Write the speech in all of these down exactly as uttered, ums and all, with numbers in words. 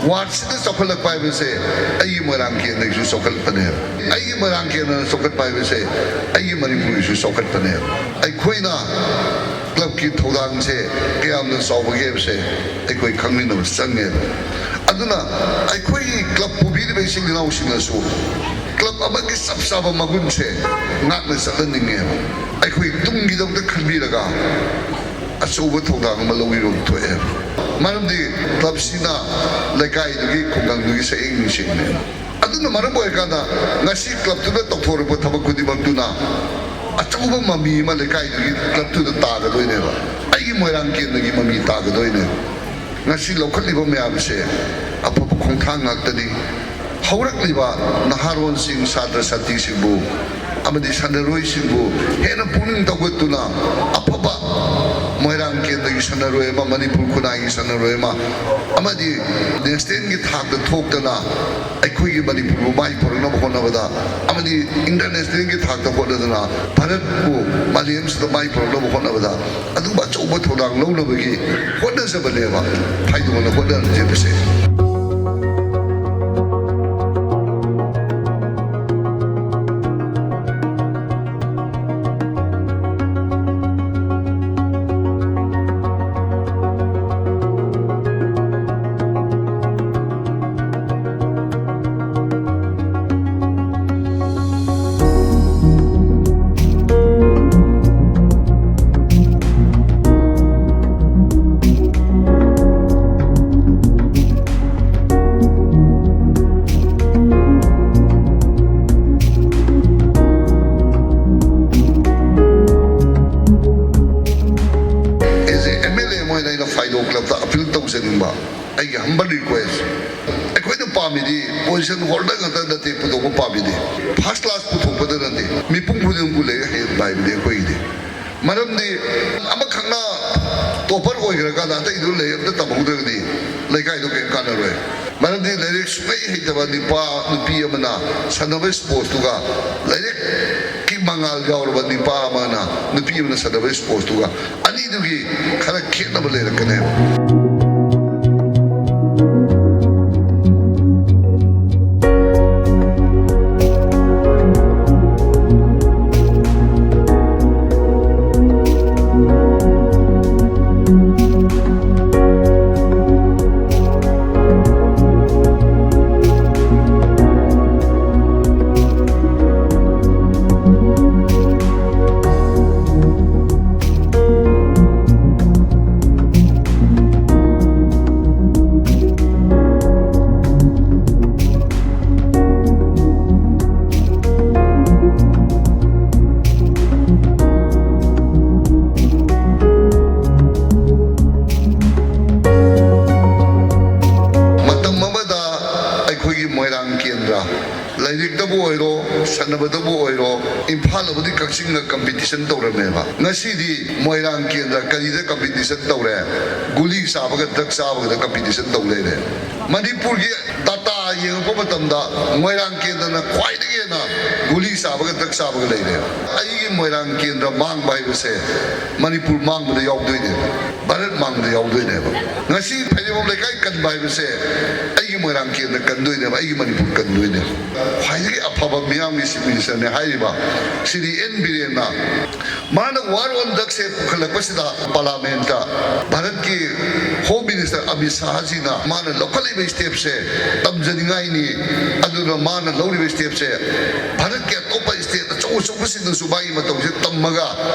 ꯋꯥꯔꯗꯁꯤꯗ ꯆꯥꯎꯈꯠꯂꯛꯄ ꯍꯥꯏꯕꯁꯦ ꯑꯩꯒꯤ ꯃꯣꯏꯔꯥꯡ ꯀꯦꯟꯗ꯭ꯔꯒꯤꯁꯨ ꯆꯥꯎꯈꯠꯄꯅꯦꯕ꯫ ꯑꯩꯒꯤ ꯃꯣꯏꯔꯥꯡ ꯀꯦꯟꯗ꯭ꯔꯅ ꯆꯥꯎꯈꯠꯄ ꯍꯥꯏꯕꯁꯦ ꯑꯩꯒꯤ ꯃꯅꯤꯄꯨꯔꯒꯤꯁꯨ ꯆꯥꯎꯈꯠꯄꯅꯦꯕ꯫ ꯑꯩꯈꯣꯏꯅ ꯀ꯭ꯂꯕꯀꯤ ꯊꯧꯗꯥꯡꯁꯦ ꯀꯌꯥꯝꯅ ꯆꯥꯎꯕꯒꯦ ꯍꯥꯏꯕꯁꯦ ꯑꯩꯈꯣꯏ ꯈꯪꯃꯤꯟꯅꯕ ꯆꯪꯉꯦꯕ꯫ ꯑꯗꯨꯅ ꯑꯩꯈꯣꯏꯒꯤ ꯀ꯭ꯂꯕ ꯄꯨꯕꯤꯔꯤꯕ ꯏꯆꯤꯜ ꯏꯅꯥꯎꯁꯤꯡꯅꯁꯨ ꯀ꯭ꯂꯕ ꯑꯃꯒꯤ ꯆꯞ ꯆꯥꯕ ꯃꯒꯨꯟꯁꯦ ꯉꯥꯛꯅ ꯆꯠꯍꯟꯅꯤꯡꯉꯦꯕ꯫ ꯑꯩꯈꯣꯏ ꯇꯨꯡꯒꯤꯗꯃꯛꯇ ꯈꯟꯕꯤꯔꯒ ꯑꯆꯧꯕ ꯊꯧꯗꯥꯡ ꯑꯃ ꯂꯧꯕꯤꯕ ꯑꯃ ꯊꯣꯛꯑꯦ꯫ ꯃꯔꯝꯗꯤ ꯀ꯭ꯂꯕꯁꯤꯅ ꯂꯩꯀꯥꯏꯗꯨꯒꯤ ꯈꯨꯡꯒꯪꯗꯨꯒꯤ ꯁꯛꯌꯦꯡ ꯅꯨꯡꯁꯤꯡꯅꯦ꯫ ꯑꯗꯨꯅ ꯃꯔꯝ ꯑꯣꯏꯔꯀꯥꯟꯗ ꯉꯁꯤ ꯀ꯭ꯂꯕꯇꯨꯅ ꯇꯧꯊꯣꯔꯛꯄ ꯊꯕꯛ ꯈꯨꯗꯤꯡꯃꯛꯇꯨꯅ ꯑꯆꯧꯕ ꯃꯃꯤ ꯑꯃ ꯂꯩꯀꯥꯏꯗꯨꯒꯤ ꯀ꯭ꯂꯕꯇꯨꯗ ꯇꯥꯒꯗꯣꯏꯅꯦꯕ꯫ ꯑꯩꯒꯤ ꯃꯣꯏꯔꯥꯡ ꯀꯦꯟꯗ꯭ꯔꯒꯤ ꯃꯃꯤ ꯇꯥꯒꯗꯣꯏꯅꯦ꯫ ꯉꯁꯤ ꯂꯧꯈꯠꯂꯤꯕ ꯃꯌꯥꯝꯁꯦ ꯑꯐꯕ ꯈꯣꯡꯊꯥꯡ ꯉꯥꯛꯇꯅꯤ꯫ ꯍꯧꯔꯛꯂꯤꯕ ꯅꯍꯥꯔꯣꯟꯁꯤꯡ, ꯁꯥꯇ꯭ꯔ ꯁꯥꯇ꯭ꯔꯤꯁꯤꯡꯕꯨ ꯑꯃꯗꯤ ꯁꯥꯟꯅꯔꯣꯏꯁꯤꯡꯕꯨ ꯍꯦꯟꯅ ꯄꯨꯛꯅꯤꯡ ꯊꯧꯒꯠꯇꯨꯅ ꯑꯐꯕ ꯃꯣꯏꯔꯥꯡ ꯀꯦꯟꯗ꯭ꯔꯒꯤ ꯁꯥꯟꯅꯔꯣꯏ ꯑꯃ, ꯃꯅꯤꯄꯨꯔ ꯈꯨꯟꯅꯥꯏꯒꯤ ꯁꯥꯟꯅꯔꯣꯏ ꯑꯃ ꯑꯃꯗꯤ ꯅꯦꯁꯅꯦꯜꯒꯤ ꯊꯥꯛꯇ ꯊꯣꯛꯇꯅ ꯑꯩꯈꯣꯏꯒꯤ ꯃꯅꯤꯄꯨꯔꯕꯨ ꯃꯥꯏ ꯄꯨꯔꯛꯅꯕ ꯍꯣꯠꯅꯕꯗ ꯑꯃꯗꯤ ꯏꯟꯇꯔꯅꯦꯁꯅꯦꯜꯒꯤ ꯊꯥꯛꯇ ꯍꯣꯠꯅꯗꯨꯅ ꯚꯥꯔꯠꯄꯨ ꯃꯥꯂꯦꯝꯁꯤꯗ ꯃꯥꯏ ꯄꯨꯔꯛꯅꯕ ꯍꯣꯠꯅꯕꯗ ꯑꯗꯨꯒꯨꯝꯕ ꯑꯆꯧꯕ ꯊꯧꯗꯥꯡ ꯂꯧꯅꯕꯒꯤ ꯍꯣꯠꯅꯖꯕꯅꯦꯕ ꯐꯥꯏꯗꯣꯛꯅ ꯍꯣꯠꯅꯖꯕꯁꯦ꯫ As a M L A ꯑꯃ ꯑꯣꯏꯅ ꯑꯩꯅ ꯐꯥꯏꯗꯣ ꯀ꯭ꯂꯕꯇ ꯑꯄꯤꯜ ꯇꯧꯖꯅꯤꯡꯕ ꯑꯩꯒꯤ ꯍꯝꯕꯜ ꯔꯤꯀ꯭ꯋꯦꯁ꯫ ꯑꯩꯈꯣꯏꯅ ꯄꯥꯝꯃꯤꯗꯤ ꯄꯣꯖꯤꯁꯟ ꯍꯣꯜꯗꯔ ꯉꯥꯛꯇ ꯅꯠꯇꯦ ꯄꯨꯊꯣꯛꯄ ꯄꯥꯝꯃꯤꯗꯤ, ꯐꯥꯔꯁ ꯀ꯭ꯂꯥꯁ ꯄꯨꯊꯣꯛꯄꯗ ꯅꯠꯇꯦ, ꯃꯤꯄꯨꯝ ꯈꯨꯗꯤꯡꯃꯛꯄꯨ ꯂꯥꯏꯔꯤꯛ ꯍꯩꯍꯟꯕ ꯍꯥꯏꯕꯅꯤ ꯑꯩꯈꯣꯏꯒꯤꯗꯤ꯫ ꯃꯔꯝꯗꯤ ꯑꯃꯈꯛꯅ ꯇꯣꯄꯔ ꯑꯣꯏꯈ꯭ꯔꯀꯥꯟꯗ ꯑꯇꯩꯗꯨ ꯂꯥꯏꯔꯤꯛ ꯑꯝꯇ ꯇꯝꯍꯧꯗ꯭ꯔꯒꯗꯤ ꯂꯩꯀꯥꯏꯗꯣ ꯀꯔꯤꯝ ꯀꯥꯟꯅꯔꯣꯏ꯫ ꯃꯔꯝꯗꯤ ꯂꯥꯏꯔꯤꯛ ꯁꯨꯡꯍꯩ ꯍꯩꯇꯕ ꯅꯨꯄꯥ ꯅꯨꯄꯤ ꯑꯃꯅ ꯁꯥꯟꯅꯕ ꯏꯁꯄꯣꯔꯠꯇꯨꯒ ꯂꯥꯏꯔꯤꯛꯀꯤ ꯃꯉꯥꯜ ꯌꯥꯎꯔꯕ ꯅꯨꯄꯥ ꯑꯃꯅ ꯅꯨꯄꯤ ꯑꯃꯅ ꯁꯥꯟꯅꯕ ꯏꯁꯄꯣꯔꯠꯇꯨꯒ ꯑꯅꯤꯗꯨꯒꯤ ꯈꯔ ꯈꯦꯠꯅꯕ ꯂꯩꯔꯛꯀꯅꯦꯕ꯫ ꯗꯕꯨ ꯑꯣꯏꯔꯣ, ꯏꯝꯐꯥꯜ ꯑꯃꯗꯤ ꯀꯛꯆꯤꯡꯒ ꯀꯝꯄꯤꯇꯤꯁꯟ ꯇꯧꯔꯝꯃꯦꯕ꯫ ꯉꯁꯤꯗꯤ ꯃꯣꯏꯔꯥꯡ ꯀꯦꯟꯗ꯭ꯔ ꯀꯔꯤꯗ ꯀꯝꯄꯤꯇꯤꯁꯟ ꯇꯧꯔꯦ? ꯒꯨꯂꯤ ꯆꯥꯕꯒ ꯗ꯭ꯔꯒ ꯆꯥꯕꯒꯗ ꯀꯝꯄꯤꯇꯤꯁꯟ ꯇꯧ ꯂꯩꯔꯦ꯫ ꯃꯅꯤꯄꯨꯔꯒꯤ ꯗꯥꯇꯥ ꯌꯦꯡꯉꯛꯄ ꯃꯇꯝꯗ ꯃꯣꯏꯔꯥꯡ ꯀꯦꯟꯗ꯭ꯔꯅ ꯈ꯭ꯋꯥꯏꯗꯒꯤ ꯍꯦꯟꯅ ꯒꯨꯂꯤ ꯆꯥꯕꯒ ꯗ꯭ꯔꯒ ꯆꯥꯕꯒ ꯂꯩꯔꯦ꯫ ꯑꯩꯒꯤ ꯃꯣꯏꯔꯥꯡ ꯀꯦꯟꯗ꯭ꯔ ꯃꯥꯡꯕ ꯍꯥꯏꯕꯁꯦ ꯃꯅꯤꯄꯨꯔ ꯃꯥꯡꯕꯗ ꯌꯥꯎꯗꯣꯏꯅꯦꯕ, ꯚꯥꯔꯠ ꯃꯥꯡꯕꯗ ꯌꯥꯎꯗꯣꯏꯅꯦꯕ꯫ ꯉꯁꯤ ꯐꯩꯔꯦꯝꯕꯝ ꯂꯩꯀꯥꯏ ꯀꯟꯕ ꯍꯥꯏꯕꯁꯦ ꯑꯩꯒꯤ ꯃꯣꯏꯔꯥꯡ ꯀꯦꯟꯗ꯭ꯔ ꯀꯟꯗꯣꯏꯅꯦꯕ, ꯑꯩꯒꯤ ꯃꯅꯤꯄꯨꯔ ꯀꯟꯗꯣꯏꯅꯦꯕ꯫ ꯈ꯭ꯋꯥꯏꯗꯒꯤ ꯑꯐꯕ ꯃꯤꯌꯥꯝꯒꯤ ꯆꯤꯐ ꯃꯤꯅꯤꯁꯇꯔꯅꯦ ꯍꯥꯏꯔꯤꯕ ꯁ꯭ꯔꯤ ꯑꯦꯟ ꯕꯤꯔꯦꯟꯅ, ꯃꯥꯅ ꯋꯥꯔ ꯑꯣꯟ ꯗ꯭ꯔꯒꯁꯦ ꯄꯨꯈꯠꯂꯛꯄꯁꯤꯗ ꯄꯥꯔꯂꯥꯃꯦꯟꯇ ꯚꯥꯔꯠꯀꯤ ꯍꯣꯝ ꯃꯤꯅꯤꯁꯇꯔ ꯑꯃꯤꯠ ꯁꯥꯍꯖꯤꯅ ꯃꯥꯅ ꯂꯧꯈꯠꯂꯤꯕ ꯁ꯭ꯇꯦꯞꯁꯦ ꯇꯝꯖꯅꯤꯡꯉꯥꯏꯅꯤ꯫ ꯑꯗꯨꯅ ꯃꯥꯅ ꯂꯧꯔꯤꯕ ꯁ꯭ꯇꯦꯞꯁꯦ ꯚꯥꯔꯠꯀꯤ ꯑꯇꯣꯞꯄ ꯁ꯭ꯇꯦꯠ ꯑꯆꯧ ꯑꯆꯧꯕꯁꯤꯡꯅꯁꯨ ꯃꯥꯒꯤ ꯃꯇꯧꯁꯦ ꯇꯝꯃꯒ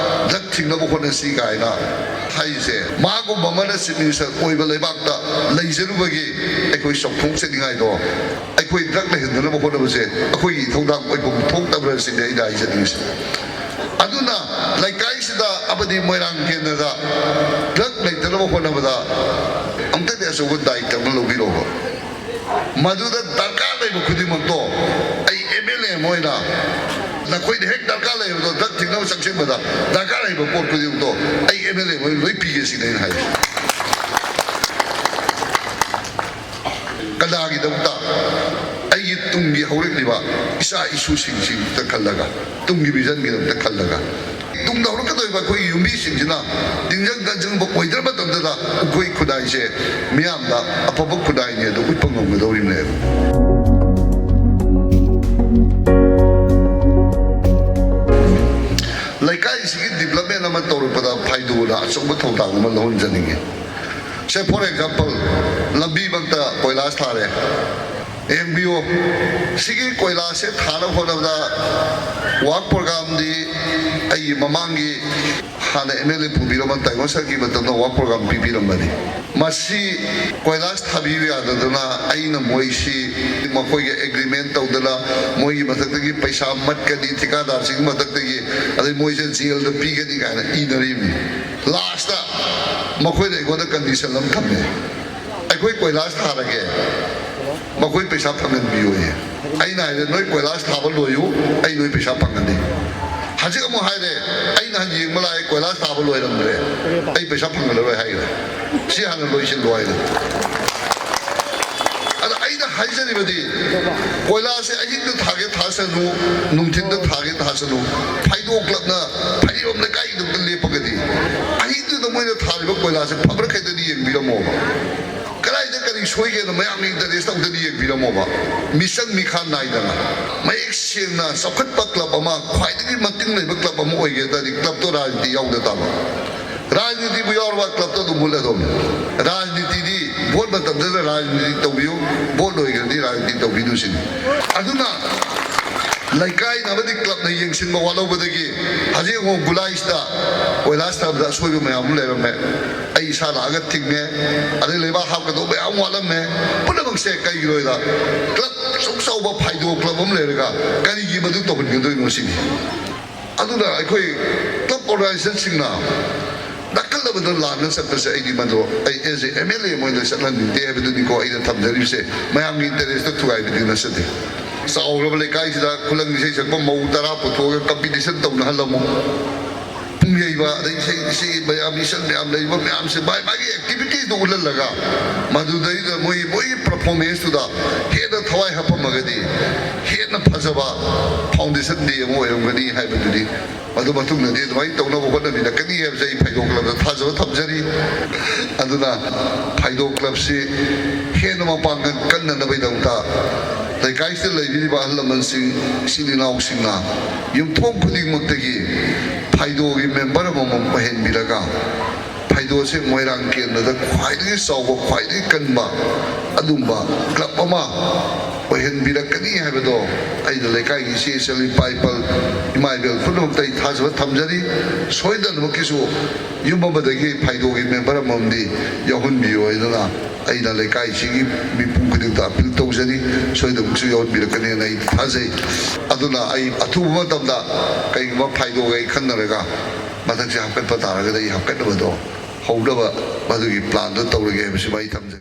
ꯗ꯭ꯔꯒ ꯊꯤꯡꯅꯕ ꯍꯣꯠꯅꯁꯤ ꯀꯥꯏꯅ ꯍꯥꯏꯔꯤꯁꯦ꯫ ꯃꯥꯒꯨꯝꯕ ꯑꯃꯅ ꯆꯤꯐ ꯃꯤꯅꯤꯁꯇꯔ ꯑꯣꯏꯕ ꯂꯩꯕꯥꯛꯇ ꯂꯩꯖꯔꯨꯕꯒꯤ ꯑꯩꯈꯣꯏ ꯆꯥꯎꯊꯣꯛꯆꯅꯤꯡꯉꯥꯏꯗꯣ, ꯑꯩꯈꯣꯏ ꯗ꯭ꯔꯒ ꯂꯩꯍꯟꯗꯅꯕ ꯍꯣꯠꯅꯕꯁꯦ ꯑꯩꯈꯣꯏꯒꯤ ꯏꯊꯧꯗꯥꯡ ꯑꯣꯏꯐꯝ ꯊꯣꯛꯇꯕ꯭ꯔꯥ ꯁꯤꯅꯤ ꯑꯩꯅ ꯍꯥꯏꯖꯅꯤꯡꯉꯤꯁꯦ꯫ ꯑꯗꯨꯅ ꯂꯩꯀꯥꯏꯁꯤꯗ ꯑꯃꯗꯤ ꯃꯣꯏꯔꯥꯡ ꯀꯦꯟꯗ꯭ꯔꯗ ꯗ꯭ꯔꯒ ꯂꯩꯇꯅꯕ ꯍꯣꯠꯅꯕꯗ ꯑꯝꯇꯗꯤ ꯑꯆꯧꯕ ꯗꯥꯌꯤꯠꯇ ꯑꯃ ꯂꯧꯕꯤꯔꯣꯕ꯫ ꯃꯗꯨꯗ ꯗꯔꯀꯥꯔ ꯂꯩꯕ ꯈꯨꯗꯤꯡꯃꯛꯇꯣ ꯑꯩ ꯑꯦꯝ ꯑꯦꯜ ꯑꯦ ꯑꯃ ꯑꯣꯏꯅ ꯅꯈꯣꯏꯗ ꯍꯦꯛ ꯗꯔꯀꯥꯔ ꯂꯩꯕꯗꯣ, ꯗ꯭ꯔꯒ ꯊꯤꯡꯅꯕ ꯆꯪꯁꯤꯟꯕꯗ ꯗꯔꯀꯥꯔ ꯂꯩꯕ ꯄꯣꯠ ꯈꯨꯗꯤꯡꯃꯛꯇꯣ ꯑꯩ ꯑꯦꯝ ꯑꯦꯜ ꯑꯦ ꯑꯃ ꯑꯣꯏꯅ ꯂꯣꯏ ꯄꯤꯒꯦ ꯁꯤꯅꯤ ꯑꯩꯅ ꯍꯥꯏꯔꯤꯁꯦ꯫ ꯀꯅꯥꯒꯤꯗꯃꯛꯇ? ꯑꯩꯒꯤ ꯇꯨꯡꯒꯤ ꯍꯧꯔꯛꯂꯤꯕ ꯏꯆꯥ ꯏꯁꯨꯁꯤꯡꯁꯤꯗ ꯈꯜꯂꯒ, ꯇꯨꯡꯒꯤ ꯚꯤꯖꯟꯒꯤꯗꯃꯛꯇ ꯈꯜꯂꯒ, ꯇꯨꯡꯗ ꯍꯧꯔꯛꯀꯗꯧꯔꯤꯕ ꯑꯩꯈꯣꯏꯒꯤ ꯌꯨꯝꯕꯤꯁꯤꯡꯁꯤꯅ ꯇꯤꯟꯖꯪ ꯀꯥꯟꯖꯪꯕ ꯑꯣꯏꯗ꯭ꯔ ꯃꯇꯝꯗꯨꯗ ꯑꯩꯈꯣꯏ ꯈꯨꯟꯅꯥꯏꯁꯦ ꯃꯤꯌꯥꯝꯗ ꯑꯐꯕ ꯈꯨꯟꯅꯥꯏꯅꯤ ꯑꯗꯨ ꯎꯠꯄ ꯉꯝꯒꯗꯧꯔꯤꯕꯅꯦꯕ꯫ ꯂꯩꯀꯥꯏꯁꯤꯒꯤ ꯗꯤꯕ꯭ꯂꯞꯃꯦꯟ ꯑꯃ ꯇꯧꯔꯛꯄꯗ ꯐꯥꯏꯗꯨꯅ ꯑꯆꯧꯕ ꯊꯧꯗꯥꯡ ꯑꯃ ꯂꯧꯍꯟꯖꯅꯤꯡꯉꯤ꯫ ꯁꯦ, ꯐꯣꯔ ꯑꯦꯛꯖꯥꯝꯄꯜ, ꯂꯝꯕꯤꯃꯛꯇ ꯀꯣꯏꯂꯥꯁ ꯊꯥꯔꯦ꯫ ꯌꯦꯡꯕꯤꯌꯨ, ꯁꯤꯒꯤ ꯀꯣꯏꯂꯥꯁꯁꯦ ꯊꯥꯅꯕ ꯍꯣꯠꯅꯕꯗ ꯋꯥꯔꯛ ꯄ꯭ꯔꯣꯒ꯭ꯔꯥꯝꯗꯤ ꯑꯩꯒꯤ ꯃꯃꯥꯡꯒꯤ ꯍꯥꯟꯅ ꯑꯦꯝ ꯑꯦꯜ ꯑꯦ ꯄꯨꯕꯤꯔꯝꯕ ꯇꯥꯏꯕꯪ ꯁꯔꯀꯤ ꯃꯇꯝꯗ ꯋꯥꯔꯛ ꯄ꯭ꯔꯣꯒ꯭ꯔꯥꯝ ꯄꯤꯕꯤꯔꯝꯕꯅꯤ꯫ ꯃꯁꯤ ꯀꯣꯏꯂꯥꯁ ꯊꯥꯕꯤꯌꯨ ꯌꯥꯗꯗꯅ ꯑꯩꯅ ꯃꯣꯏꯁꯤ ꯃꯈꯣꯏꯒ ꯑꯦꯒ꯭ꯔꯤꯃꯦꯟ ꯇꯧꯗꯅ ꯃꯣꯏꯒꯤ ꯃꯊꯛꯇꯒꯤ ꯄꯩꯁꯥ ꯃꯠꯀꯅꯤ, ꯊꯤꯀꯥꯗꯥꯔꯁꯤꯡꯒꯤ ꯃꯊꯛꯇꯒꯤ, ꯑꯗꯩ ꯃꯣꯏꯁꯦ ꯖꯦꯜꯗ ꯄꯤꯒꯅꯤ ꯀꯥꯏꯅ ꯏꯅꯔꯤꯕꯅꯤ꯫ ꯂꯥꯁꯇ ꯃꯈꯣꯏꯅ ꯑꯩꯉꯣꯟꯗ ꯀꯟꯗꯤꯁꯟ ꯑꯃ ꯊꯝꯃꯦ, "ꯑꯩꯈꯣꯏ ꯀꯣꯏꯂꯥꯁ ꯊꯥꯔꯒꯦ, ꯃꯈꯣꯏ ꯄꯩꯁꯥ ꯐꯪꯍꯟꯕꯤꯌꯨꯌꯦ꯫ ꯑꯩꯅ ꯍꯥꯏꯔꯦ, "ꯅꯣꯏ ꯀꯣꯏꯂꯥꯁ ꯊꯥꯕ ꯂꯣꯏꯌꯨ, ꯑꯩ ꯅꯣꯏ ꯄꯩꯁꯥ ꯐꯪꯍꯟꯅꯤ"꯫ ꯍꯧꯖꯤꯛ ꯑꯃꯨꯛ ꯍꯥꯏꯔꯦ, "ꯑꯩ ꯅꯍꯥꯟ ꯌꯦꯡꯕ ꯂꯥꯛꯑꯦ, ꯀꯣꯏꯂꯥꯁ ꯊꯥꯕ ꯂꯣꯏꯔꯝꯗ꯭ꯔꯦ, ꯑꯩ ꯄꯩꯁꯥ ꯐꯪꯍꯜꯂꯔꯣꯏ" ꯍꯥꯏꯈ꯭ꯔꯦ꯫ "ꯁꯤ ꯍꯥꯟꯅ ꯂꯣꯏꯁꯤꯜꯂꯣ" ꯍꯥꯏꯅ꯫ ꯑꯗ ꯑꯩꯅ ꯍꯥꯏꯖꯔꯤꯕꯗꯤ, ꯀꯣꯏꯂꯥꯁꯁꯦ ꯑꯍꯤꯡꯗ ꯊꯥꯒꯦ ꯊꯥꯁꯅꯨ, ꯅꯨꯡꯊꯤꯟꯗ ꯊꯥꯒꯦ ꯊꯥꯁꯅꯨ, ꯐꯥꯏꯗꯣ ꯀ꯭ꯂꯕꯅ ꯐꯥꯏꯔꯦꯝꯕꯝ ꯂꯩꯀꯥꯏꯒꯤꯗꯃꯛꯇ ꯂꯦꯞꯄꯒꯗꯤ, ꯑꯍꯤꯡꯗꯨꯗ ꯃꯣꯏꯅ ꯊꯥꯔꯤꯕ ꯀꯣꯏꯂꯥꯁꯁꯦ ꯐꯕ꯭ꯔꯥ ꯀꯩꯗꯗꯤ ꯌꯦꯡꯕꯤꯔꯝꯃꯣꯕ꯫ ꯀꯗꯥꯏꯗ ꯀꯔꯤ ꯁꯣꯏꯒꯦꯅ ꯃꯌꯥꯝꯒꯤ ꯏꯟꯇꯔꯦꯁꯇ ꯑꯃꯨꯛꯇꯗꯤ ꯌꯦꯡꯕꯤꯔꯝꯃꯣꯕ꯫ ꯃꯤꯆꯪ ꯃꯤꯈꯥ ꯅꯥꯏꯗꯅ, ꯃꯌꯦꯛ ꯁꯦꯡꯅ ꯆꯥꯎꯈꯠꯄ ꯀ꯭ꯂꯕ ꯑꯃ, ꯈ꯭ꯋꯥꯏꯗꯒꯤ ꯃꯇꯤꯡ ꯂꯩꯕ ꯀ꯭ꯂꯕ ꯑꯃ ꯑꯣꯏꯒꯦ ꯍꯥꯏ ꯇꯥꯔꯗꯤ, ꯀ꯭ꯂꯕꯇꯣ ꯔꯥꯖꯅꯤꯇꯤ ꯌꯥꯎꯗ ꯇꯥꯕ꯫ ꯔꯥꯖꯅꯤꯇꯤꯕꯨ ꯌꯥꯎꯔꯕ ꯀ꯭ꯂꯕꯇꯣ ꯑꯗꯨꯝ ꯃꯨꯠꯂꯗꯧꯅꯤ꯫ ꯔꯥꯖꯅꯤꯇꯤꯗꯤ, ꯚꯣꯠ ꯃꯇꯝꯗꯨꯗ ꯔꯥꯖꯅꯤꯇꯤ ꯇꯧꯕꯤꯌꯨ, ꯚꯣꯠ ꯂꯣꯏꯈ꯭ꯔꯗꯤ ꯔꯥꯖꯅꯤꯇꯤ ꯇꯧꯕꯤꯅꯨ ꯁꯤꯅꯤ꯫ ꯑꯗꯨꯅ ꯂꯩꯀꯥꯏꯅ ꯑꯃꯗꯤ ꯀ꯭ꯂꯕꯅ ꯌꯦꯡꯁꯤꯟꯕ ꯋꯥꯠꯍꯧꯕꯗꯒꯤ ꯍꯧꯖꯤꯛ ꯑꯃꯨꯛ ꯒꯨꯂꯥꯏꯁꯤꯗ ꯀꯣꯏꯂꯥꯁ ꯊꯥꯕꯗ ꯑꯁꯣꯏꯕ ꯃꯌꯥꯝ ꯑꯃ ꯂꯩꯔꯝꯃꯦ꯫ ꯑꯩ ꯏꯁꯥ ꯂꯥꯛꯑꯒ ꯊꯤꯡꯉꯦ꯫ ꯑꯗꯩ ꯂꯩꯕꯥꯛ ꯍꯥꯞꯀꯗꯧꯕ ꯃꯌꯥꯝ ꯋꯥꯠꯂꯝꯃꯦ꯫ ꯄꯨꯝꯅꯃꯛꯁꯦ ꯀꯩꯒꯤꯅꯣꯗ, ꯀ꯭ꯂꯕ ꯑꯁꯨꯛ ꯆꯥꯎꯕ ꯐꯥꯏꯗꯣ ꯀ꯭ꯂꯕ ꯑꯃ ꯂꯩꯔꯒ ꯀꯔꯤꯒꯤ ꯃꯗꯨ ꯇꯧꯍꯟꯒꯗꯣꯏꯅꯣ ꯁꯤꯅꯤ꯫ ꯑꯗꯨꯅ ꯑꯩꯈꯣꯏ ꯀ꯭ꯂꯕ ꯑꯣꯔꯒꯅꯥꯏꯖꯦꯁꯟꯁꯤꯡꯅ ꯅꯥꯀꯜ ꯑꯃꯗ ꯂꯥꯟꯅ ꯆꯠꯄꯁꯦ, ꯑꯩꯗꯤ ꯃꯗꯨ ꯑꯩ as a M L A ꯑꯃ ꯑꯣꯏꯅ ꯆꯠꯍꯟꯅꯤꯡꯗꯦ ꯍꯥꯏꯕꯗꯨꯅꯤꯀꯣ ꯑꯩꯅ ꯊꯝꯖꯔꯤꯕꯁꯦ꯫ ꯃꯌꯥꯝꯒꯤ ꯏꯟꯇꯔꯦꯁꯇ ꯊꯨꯒꯥꯏꯕꯗꯤ ꯅꯠꯆꯗꯦ꯫ ꯆꯥꯎꯔꯕ ꯂꯩꯀꯥꯏꯁꯤꯗ ꯈꯨꯂꯪ ꯏꯁꯩ ꯁꯛꯄ ꯃꯧ ꯇꯔꯥ ꯄꯨꯊꯣꯛꯑꯒ ꯀꯝꯄꯤꯇꯤꯁꯟ ꯇꯧꯅꯍꯜꯂꯝꯃꯨ꯫ ꯄꯨꯡ ꯌꯩꯕ, ꯑꯗꯩ ꯏꯁꯩ, ꯏꯁꯩ ꯃꯌꯥꯝ, ꯏꯁꯩ ꯃꯌꯥꯝ ꯂꯩꯕ ꯃꯌꯥꯝꯁꯦ ꯃꯥꯏ ꯃꯥꯒꯤ ꯑꯦꯛꯇꯤꯚꯤꯇꯤꯗꯨ ꯎꯠꯍꯜꯂꯒ, ꯃꯗꯨꯗꯩꯗ ꯃꯣꯏ, ꯃꯣꯏꯒꯤ ꯄꯔꯐꯣꯔꯃꯦꯟꯁꯇꯨꯗ ꯍꯦꯟꯅ ꯊꯋꯥꯏ ꯍꯥꯞꯄꯝꯃꯒꯗꯤ, ꯍꯦꯟꯅ ꯐꯖꯕ ꯐꯥꯎꯟꯗꯦꯁꯟ ꯗꯦ ꯑꯃ ꯑꯣꯏꯔꯝꯒꯅꯤ ꯍꯥꯏꯕꯗꯨꯗꯤ, ꯃꯗꯨ ꯃꯇꯨꯡꯗꯗꯤ ꯑꯗꯨꯃꯥꯏꯅ ꯇꯧꯅꯕ ꯍꯣꯠꯅꯃꯤꯟꯅꯀꯅꯤ ꯍꯥꯏꯕꯁꯦ ꯑꯩ ꯐꯥꯏꯗꯣ ꯀ꯭ꯂꯕꯇ ꯊꯥꯖꯕ ꯊꯝꯖꯔꯤ꯫ ꯑꯗꯨꯅ ꯐꯥꯏꯗꯣ ꯀ꯭ꯂꯕꯁꯤ ꯍꯦꯟꯅ ꯃꯄꯥꯡꯒꯜ ꯀꯟꯅꯅꯕꯒꯤꯗꯃꯛꯇ ꯂꯩꯀꯥꯏꯁꯤꯗ ꯂꯩꯕꯤꯔꯤꯕ ꯑꯍꯜ ꯂꯃꯟꯁꯤꯡ, ꯏꯆꯤꯜ ꯏꯅꯥꯎꯁꯤꯡꯅ ꯌꯨꯝꯊꯣꯡ ꯈꯨꯗꯤꯡꯃꯛꯇꯒꯤ ꯐꯥꯏꯗꯣꯒꯤ ꯃꯦꯝꯕꯔ ꯑꯃꯃꯝ ꯑꯣꯏꯍꯟꯕꯤꯔꯒ, ꯐꯥꯏꯗꯣꯁꯦ ꯃꯣꯏꯔꯥꯡ ꯀꯦꯟꯗ꯭ꯔꯗ ꯈ꯭ꯋꯥꯏꯗꯒꯤ ꯆꯥꯎꯕ, ꯈ꯭ꯋꯥꯏꯗꯒꯤ ꯀꯟꯕ ꯑꯗꯨꯒꯨꯝꯕ ꯀ꯭ꯂꯕ ꯑꯃ ꯑꯣꯏꯍꯟꯕꯤꯔꯛꯀꯅꯤ ꯍꯥꯏꯕꯗꯣ ꯑꯩꯅ ꯂꯩꯀꯥꯏꯒꯤ ꯏꯆꯦ ꯏꯆꯜ, ꯏꯄꯥ ꯏꯄꯜ, ꯏꯃꯥ ꯏꯕꯦꯜ ꯄꯨꯝꯅꯃꯛꯇ ꯑꯩ ꯊꯥꯖꯕ ꯊꯝꯖꯔꯤ꯫ ꯁꯣꯏꯗꯅꯃꯛꯀꯤꯁꯨ ꯌꯨꯝ ꯑꯃꯗꯒꯤ ꯐꯥꯏꯗꯣꯒꯤ ꯃꯦꯝꯕꯔ ꯑꯃꯃꯝꯗꯤ ꯌꯥꯎꯍꯟꯕꯤꯌꯨ ꯍꯥꯏꯗꯅ ꯑꯩꯅ ꯂꯩꯀꯥꯏꯁꯤꯒꯤ ꯃꯤꯄꯨꯝ ꯈꯨꯗꯤꯡꯗ ꯑꯄꯤꯜ ꯇꯧꯖꯔꯤ꯫ ꯁꯣꯏꯗꯅꯃꯛꯁꯨ ꯌꯥꯎꯍꯟꯕꯤꯔꯛꯀꯅꯦꯅ ꯑꯩ ꯊꯥꯖꯩ꯫ ꯑꯗꯨꯅ ꯑꯩ ꯑꯊꯨꯕ ꯃꯇꯝꯗ ꯀꯩꯒꯨꯝꯕ ꯐꯥꯏꯗꯣꯒ ꯑꯩ ꯈꯟꯅꯔꯒ ꯃꯊꯛꯁꯦ ꯍꯥꯞꯀꯠꯄ ꯇꯥꯔꯒꯗꯤ ꯑꯩ ꯍꯥꯞꯀꯠꯅꯕꯗꯣ ꯍꯧꯅꯕ ꯃꯗꯨꯒꯤ ꯄ꯭ꯂꯥꯟꯗꯣ ꯇꯧꯔꯒꯦ ꯍꯥꯏꯕꯁꯤꯃ ꯑꯩ ꯊꯝꯖꯒꯦ꯫